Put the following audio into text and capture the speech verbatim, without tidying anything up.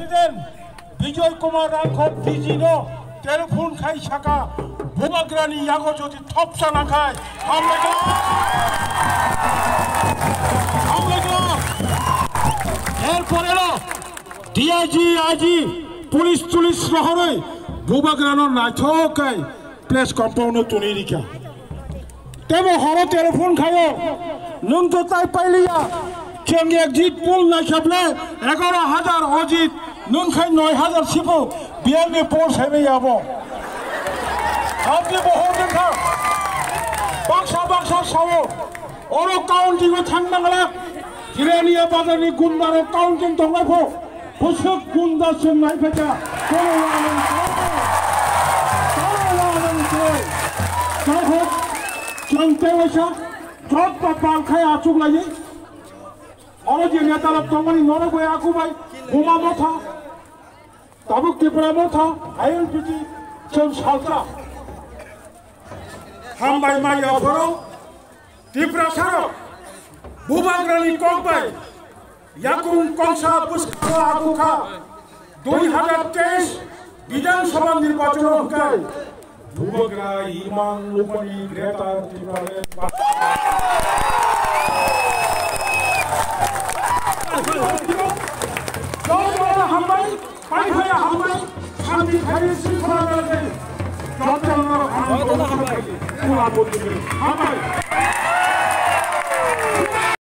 President Bijoy Kumar Rangkhop D G no telephone khai saka, Bubagrani yago jodi thopsa nangkhai, hamlaikha, hamlaikha. Erporelo D I G, I G, police, police rohoroi Bubagrano naithok khai place compound no tuni rikha. Tebo horo telephone khayo, nwng to tai pailiya. Chwng exit poll naikhaple egaroh hajar ojit, nwng khai noi hajar sipo biyang ni poll sebe yabo. Abni bohor wngkha, baksa baksa sao, oro counting o thang nangla, Jirania bazar ni gunda rok counting tonglai pho. Bwswk gunda chwng nai phaikha, toro wanang toro, toro wanang toro. Jai hok, chwng tei waisa, jot ba pal khai achuk laiwi. Oro je neta rok tongmani norok bai aku bai, Buma Motha, tabuk Tipra Motha, I L P T, chwng salsa. Hambai mai aphoro, Tiprasarok, Bubagrani kok bai, yakung kongsa bwskango aku kha, dui hajar teis Bidhan Sabha nirbachon hwnkhe, Bubagra imang lukmani Greater Tipraland. Jai Baba, hambai. Pai phaya hambai, shanti khai sri khona dalai. Jotono hambai. Kula botini. Hambai.